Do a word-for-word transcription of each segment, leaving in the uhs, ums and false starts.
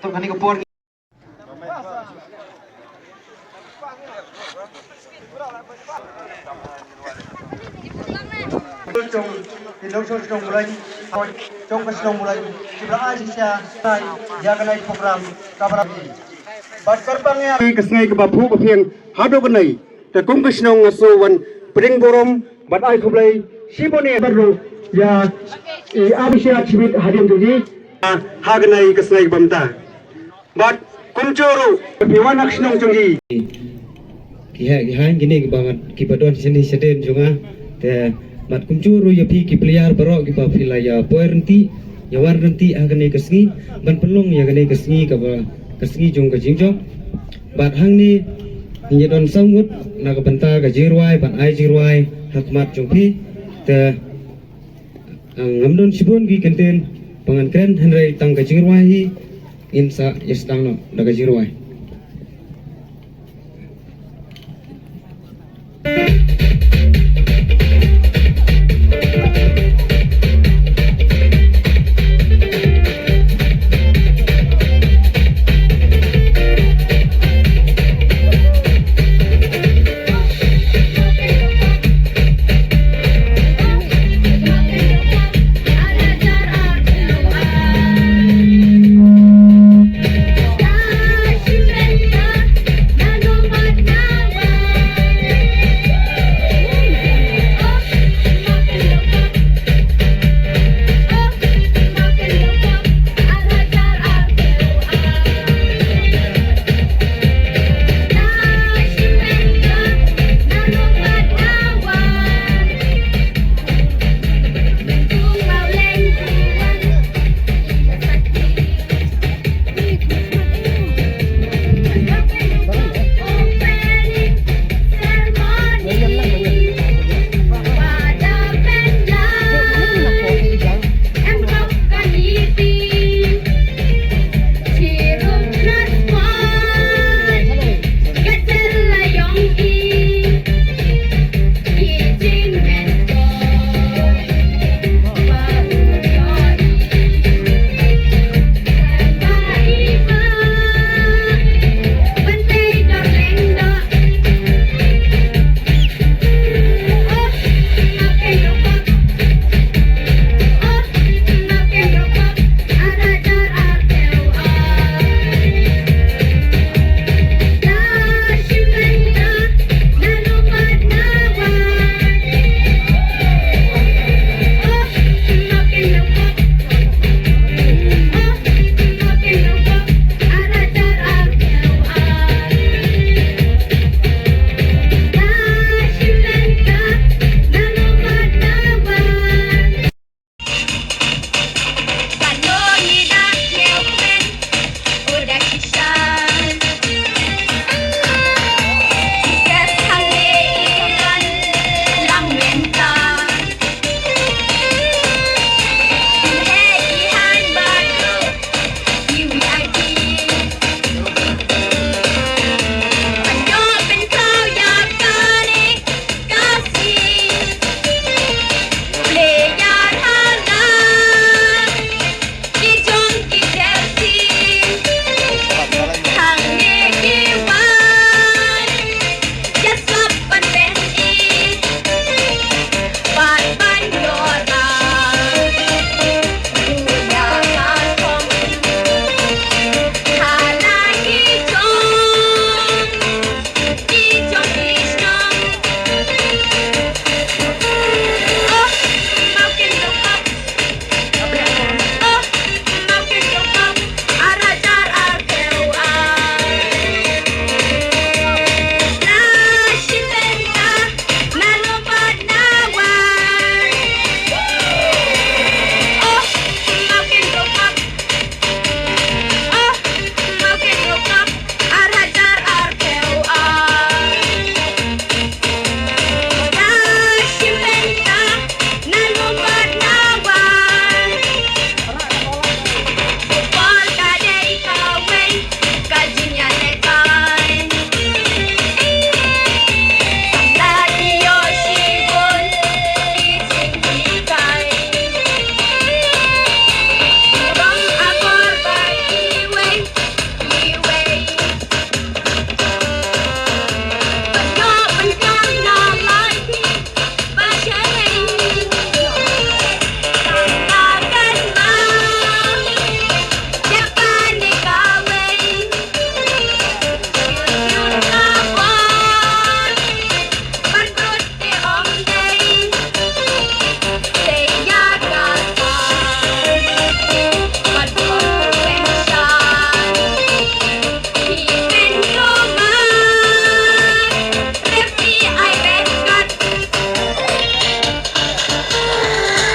To kane ka por. Jong ki nongshong shnong Mawlai, jong ka shnong Mawlai, ki ba la ai shisha ïa kane ka program kaba la. Bad kyrpang ïa ka sngi kaba phuh ba phieng haduh kane. Te kum ka shnong nga shu wan pdiang burom bad ai khublei shibun ïa baroh ïa i Abhishek Chibit hadien jong ngi ha kane ka sngi kaba mynta. Bad kumjuh ruh phi wan ha ka shnong jong ngi. Ki ha, ki ha kine kiba ngat, kiba don shane shadien jong nga. Te bad kumjuh ruh ïa phi ki player baroh kiba phi la ïa poi ryntih, ïa wan ryntih ha kane ka sngi ban pynlong ïa kane ka sngi kaba ka sngi jong ka jingjop. Bad hangne ngin ïa don saw ngut na ka bynta ka jingrwai ban ai jingrwai ha khmat jong phi. Te, ah, ngam don shibun ki kyntien ba ngan kren hynrei tang ka jingrwai hi ngin sa ïa sdang noh da ka jingrwai.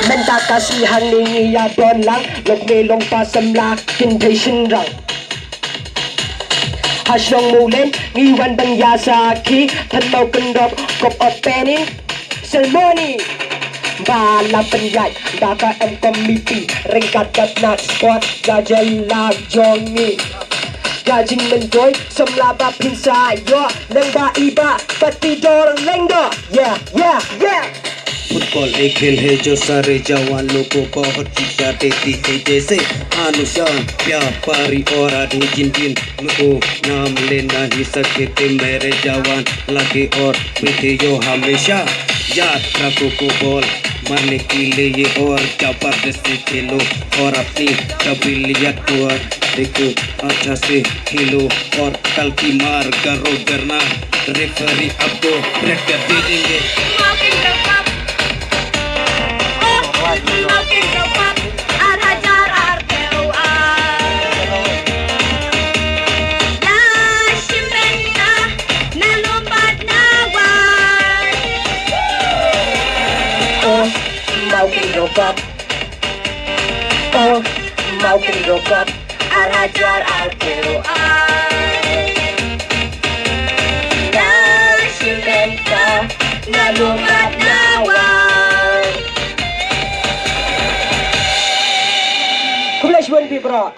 Mynta ka sngi hangne ngi ïa don lang, lok me long pa samla kin thei shynrang. Ha shnong Mawleng ngi wan ban ïa sakhi, pynmaw kynrop kop opening ceremony. Ba la pynïaid da ka M committee, ryngkat bad na squad ka jylla jong ngi. Ka jingmyntoi samla ba phin sa ïoh, lyngba i Bah Patidor Lyngdoh. Yeah, yeah, yeah. फुटबॉल एक खेल है जो सारे जवान लोग को बहुत शिक्षा देती है, जैसे अनुशासन, व्यापारी और आदि, जिन जिन को नाम लेना ही सके थे मेरे जवान, लगे और पीछे जो हमेशा याद रखो को बॉल मारने के लिए और जबरदस्ती खेलो और अपनी काबिलियत को देखो, अच्छा से खेलो और कल की मार करो डरना, रेफरी आपको ब्रेक कर दे देंगे। Oh, Mawkynrew Cup. Oh, Mawkynrew Cup. Ar hajar arphew ar. Na shim bynta, na lum bad na wan. Khublei shibun phi baroh.